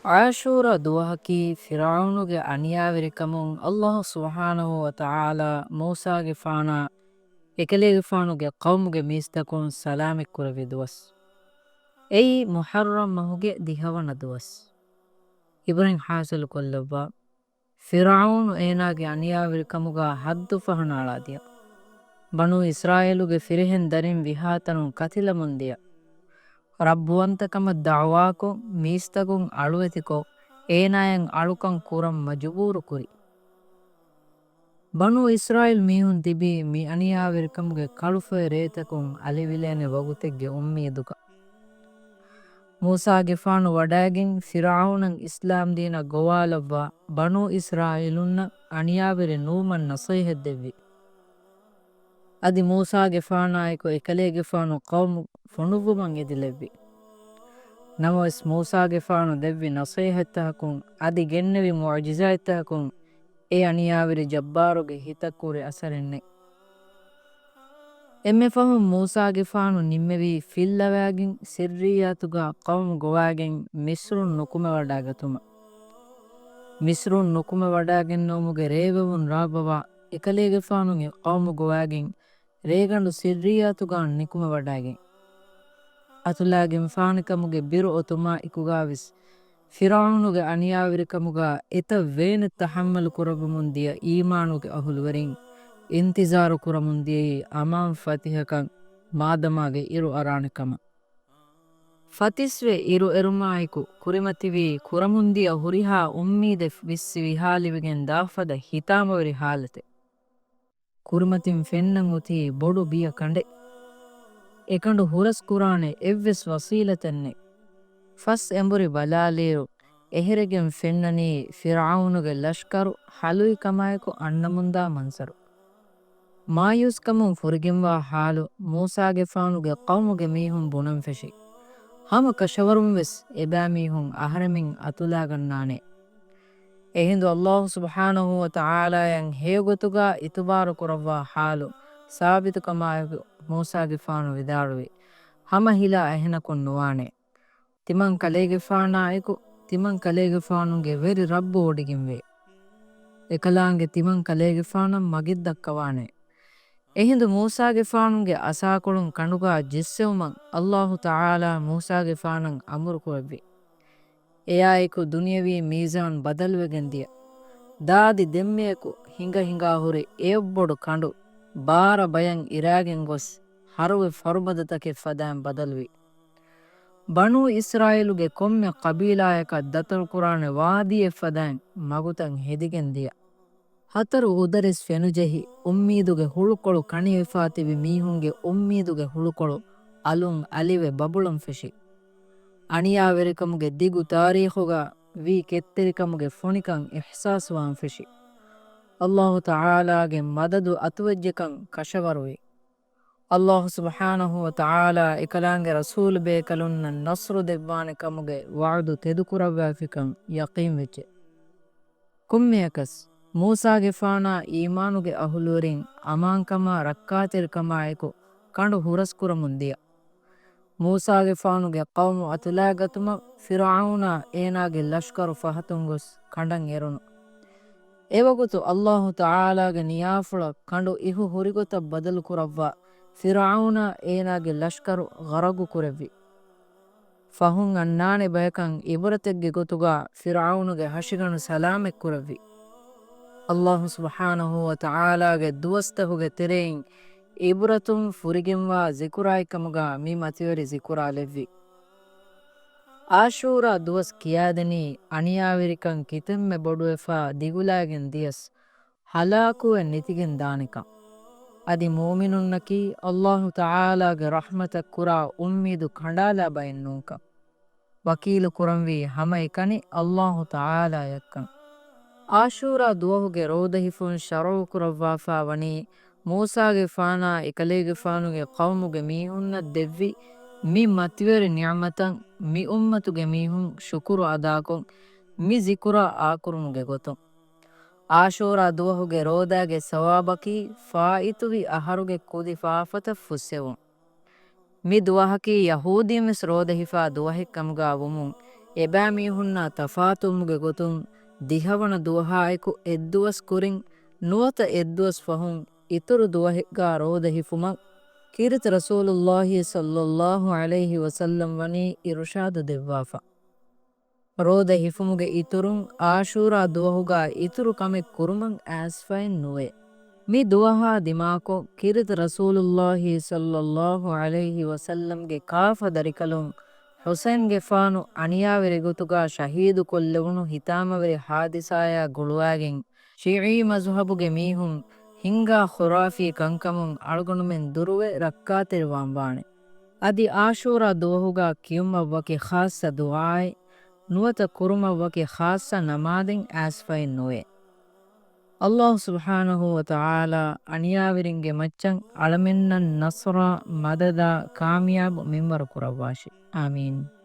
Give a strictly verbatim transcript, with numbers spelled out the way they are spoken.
ޢާޝޫރާ ދުވަހަކީ ފިރްޢައުނުގެ އަނިޔާވެރިކަމުން ﷲ ސުބްޙާނަހޫ ވަތަޢާލާ މޫސާގެފާނާ އެކަލޭގެފާނުގެ ޤައުމުގެ މީސްތަކުން ސަލާމަތްކުރެއްވި ދުވަސް. އެއީ މުޙައްރަމް މަހުގެ ދިހަވަނަ ދުވަސް. އިބްރަހީމް ޙާޞިލުކޮށްލައްވާ، ފިރްޢައުނު އޭނާގެ އަނިޔާވެރިކަމުގާ ޙައްދު ފަހަނައަޅާދިޔަ، ބަނޫ އިސްރާއީލުގެ ފިރިހެން ދަރިން ވިހާތަނުން ކަތިލަމުންދިޔަ، ރައްބުވަންތަކަމަށް ދަޢުވާކޮށް، މީސްތަކުން އަޅުވެތިކޮށް، އޭނާޔަށް އަޅުކަން ކުރަން މަޖުބޫރުކުރި. ބަނޫ އިސްރާއީލް މީހުން ތިބީ މި އަނިޔާވެރިކަމުގެ ކަޅުފޮއި ރޭތަކުން އަލިވިލޭނެ ވަގުތެއްގެ އުއްމީދުގަ. މޫސާގެފާނު ވަޑައިގެން ފިރްޢައުނަށް އިސްލާމްދީނަށް ގޮވާލައްވާ ބަނޫ އިސްރާއީލުންނަށް އަނިޔާވެރި ނުވުމަށް ނަޞޭޙަތް ދެއްވި. އަދި މޫސާގެފާނާއެކު އެކަލޭގެފާނު ޤައުމު ފޮނުއްވުމަށް އެދިލެއްވި. ނަމަވެސް މޫސާގެފާނު ދެއްވި ނަޞޭޙަތްތަކުން އަދި ގެންނެވި މުޢުޖިޒާތްތަކުން އެ އަނިޔާވެރި ޖައްބާރުގެ ހިތަށް ކުރި އަސަރެއް ނެތް. އެންމެ ފަހުން މޫސާގެފާނު ނިންމެވީ ފިއްލަވައިގެން ސިއްރިއްޔާތުގާ ޤައުމު ގޮވައިގެން މިޞްރުން ނުކުމެވަޑައިގަތުމަށް. މިޞްރުން ނުކުމެވަޑައިގެންނެވުމުގެ ރޭވެވުން ރާވަވާ އެކަލޭގެފާނުގެ ޤައުމު ގޮވައިގެން ރޭގަނޑު ސިއްރިއްޔާތުގާ ނިކުމެވަޑައިގެން. އަތުލާގެންފާނެކަމުގެ ބިރު އޮތުމާ އެކުގާވެސް ފިރްޢައުނުގެ އަނިޔާވެރިކަމުގާ އެތައް ވޭނެއް ތަޙައްމަލު ކުރައްވަމުން ދިޔަ އީމާނުގެ އަހުލުވެރިން އިންތިޒާރު ކުރަމުން ދިޔައީ އަމާން ފަތިހަކަން މާދަމާގެ އިރު އަރާނެ ކަމަށް. ފަތިސްވެ އިރު އެރުމާއެކު ކުރިމަތިވީ ކުރަމުންދިޔަ ހުރިހާ އުއްމީދެއް ވިއްސި ވިހާލިވެގެން ދާފަދަ ހިތާމަވެރި ޙާލަތެއް. ކުރިމަތިން ފެންނަން އޮތީ ބޮޑު ބިޔަ ކަނޑެއް. އެކަނޑު ހުރަސްކުރާނެ އެއްވެސް ވަސީލަތެއް ނެތް. ފަސް އެނބުރި ބަލާލިއިރު، އެހެރެގެން ފެންނަނީ ފިރްޢައުނުގެ ލަޝްކަރު ހަލުވިކަމާއެކު އަންނަމުންދާ މަންޒަރު. މާޔޫސްކަމުން ފުރިގެންވާ ޙާލު މޫސާގެފާނުގެ ޤައުމުގެ މީހުން ބުނަން ފެށި. ހަމަ ކަށަވަރުން ވެސް އެބައިމީހުން އަހަރެމެން އަތުލާގަންނާނެ. އެހިނދު ﷲ ސުބްޙާނަހޫ ވަތަޢާލާޔަށް ހެޔޮގޮތުގާ އިތުބާރު ކުރައްވާ ޙާލު ސާބިތުކަމާއެކު މޫސާގެފާނު ވިދާޅުވި، ހަމަ ހިލާ އެހެނަކުން ނުވާނެ. ތިމަން ކަލޭގެފާނާއެކު ތިމަން ކަލޭގެފާނުގެ ވެރި ރައްބު ވޮޑިގެންވޭ. އެކަލާނގެ ތިމަން ކަލޭގެފާނަށް މަގެއްދައްކަވާނެ. އެހިނދު މޫސާގެފާނުގެ އަސާކޮޅުން ކަނޑުގާ ޖެއްސެވުމަށް ﷲ ތަޢާލާ މޫސާގެފާނަށް އަމުރުކުރެއްވި. އެއާއެކު ދުނިޔަވީ މީޒާން ބަދަލުވެގެން ދިޔަ. ދާދި ދެންމެއަކު ހިނގަ ހިނގާ ހުރި އެއަށްވޮޑު ކަނޑު ބާރަ ބަޔަށް އިރާގެން ގޮސް ހަރުވެ ފަރުބަދަތަކެއް ފަދައިން ބަދަލުވި. ބަނޫ އިސްރާއީލުގެ ކޮންމެ ޤަބީލާޔަކަށް ދަތުރުކުރާނެ ވާދީއެއް ފަދައިން މަގުތައް ހެދިގެން ދިޔަ. ހަތަރު އުދަރެސް ފެނުޖެހި، އުއްމީދުގެ ހުޅުކޮޅު ކަނިވެފާ ތިބި މީހުންގެ އުއްމީދުގެ ހުޅުކޮޅު އަލުން އަލިވެ ބަބުޅަން ފެށި. އަނިޔާވެރިކަމުގެ ދިގު ތާރީޚުގަ ވީ ކެތްތެރިކަމުގެ ފޮނިކަން އިޙްސާސްވާން ފެށި. ﷲ ތަޢާލާގެ މަދަދު އަތުވެއްޖެކަން ކަށަވަރުވި. ﷲ ސުބްޙާނަހޫ ވަތަޢާލާ އެކަލާނގެ ރަސޫލު ބޭކަލުންނަށް ނަޞްރު ދެއްވާނެ ކަމުގެ ވަޢުދު ތެދުކުރައްވާފިކަން ޔަޤީންވެއްޖެ. ކޮންމެއަކަސް، މޫސާގެފާނާ އީމާނުގެ އަހުލުވެރިން އަމާންކަމާ ރައްކާތެރިކަމާއެކު ކަނޑު ހުރަސްކުރަމުން ދިޔަ. މޫސާގެފާނުގެ ޤައުމު އަތުލާގަތުމަށް ފިރްޢައުނާ އޭނާގެ ލަޝްކަރު ފަހަތުން ގޮސް ކަނޑަށް އެރުނު. އެވަގުތު ﷲ ތަޢާލާގެ ނިޔާފުޅަށް ކަނޑު އިހު ހުރިގޮތަށް ބަދަލުކުރައްވާ ފިރްޢައުނާ އޭނާގެ ލަޝްކަރު ޣަރަގު ކުރެއްވި. ފަހުން އަންނާނެ ބަޔަކަށް އިބުރަތެއްގެ ގޮތުގާ ފިރްޢައުނުގެ ހަށިގަނޑު ސަލާމަތްކުރެއްވި. ﷲ ސުބްޙާނަހޫ ވަތަޢާލާގެ ދުވަސްތަހުގެ ތެރެއިން އިބުރަތުން ފުރިގެންވާ ޒިކުރާއެއްކަމުގާ މި މަތިވެރި ޒިކުރާ ލެއްވި. އާޝޫރާ ދުވަސް ކިޔާދެނީ އަނިޔާވެރިކަން ކިތަންމެ ބޮޑުވެފާ ދިގުލާގެން ދިޔަސް، ހަލާކުވެ ނެތިގެން ދާނެކަން. އަދި މުއުމިނުންނަކީ ﷲ ތަޢާލާގެ ރަޙްމަތަށް ކުރާ އުއްމީދު ކަނޑާލާ ބައެއް ނޫންކަން. ވަކީލު ކުރަންވީ ހަމައެކަނި ﷲ ތަޢާލާޔަށްކަން. އާޝޫރާ ދުވަހުގެ ރޯދަހިފުން ޝަރުޢުކުރައްވާފާ ވަނީ، މޫސާގެފާނާ އެކަލޭގެފާނުގެ ޤައުމުގެ މީހުންނަށް ދެއްވި މި މަތިވެރި ނިޢުމަތަށް މި އުއްމަތުގެ މީހުން ޝުކުރު އަދާކޮށް، މި ޒިކުރާ އާކުރުމުގެ ގޮތުން. އާޝޫރާ ދުވަހުގެ ރޯދާގެ ސަވާބަކީ ފާއިތުވި އަހަރުގެ ކުދި ފާފަތައް ފުއްސެވުން. މި ދުވަހަކީ ޔަހޫދީން ވެސް ރޯދަހިފާ ދުވަހެއްކަމުގާ ވުމުން، އެބައިމީހުންނާ ތަފާތުވުމުގެ ގޮތުން ދިހަވަނަ ދުވަހާއެކު އެއްދުވަސް ކުރިން ނުވަތަ އެއްދުވަސް ފަހުން އިތުރު ދުވަހެއްގާ ރޯދަ ހިފުމަށް ކީރިތި ރަސޫލުއްލާހި ޞައްލައްލާހު ޢަލައިހި ވަސައްލަމް ވަނީ އިރުޝާދު ދެއްވާފަ. ރޯދަ ހިފުމުގެ އިތުރުން އާޝޫރާ ދުވަހުގާ އިތުރު ކަމެއް ކުރުމަށް އައިސްފައެއް ނުވޭ. މި ދުވަހާ ދިމާކޮށް، ކީރިތި ރަސޫލުއްލާހި ޞައްލައްލާހު ޢަލައިހި ވަސައްލަމްގެ ކާފަ ދަރިކަލުން ޙުސައިންގެފާނު އަނިޔާވެރި ގޮތުގާ ޝަހީދު ކޮށްލެވުނު ހިތާމަވެރި ޙާދިސާޔާ ގުޅުވާގެން، ޝީޢީ މަޒުހަބުގެ މީހުން ހިންގާ ޚުރާފީ ކަންކަމުން އަޅުގަނޑުމެން ދުރުވެ ރައްކާތެރިވާން ވާނެ. އަދި އާޝޫރާ ދުވަހުގާ ކިޔުމަށް ވަކި ޚާއްޞަ ދުޢާއެއް ނުވަތަ ކުރުމަށް ވަކި ޚާއްޞަ ނަމާދެއް އައިސްފައެއް ނުވޭ. އައްލާހު ސުބްޙާނަހު ވަތަޢާލާ އަނިޔާވެރިންގެ މައްޗަށް އަޅަމެންނަށް ނަޞްރާ، މަދަދާ، ކާމިޔާބު މިންވަރު ކުރައްވާށި. އާމީން.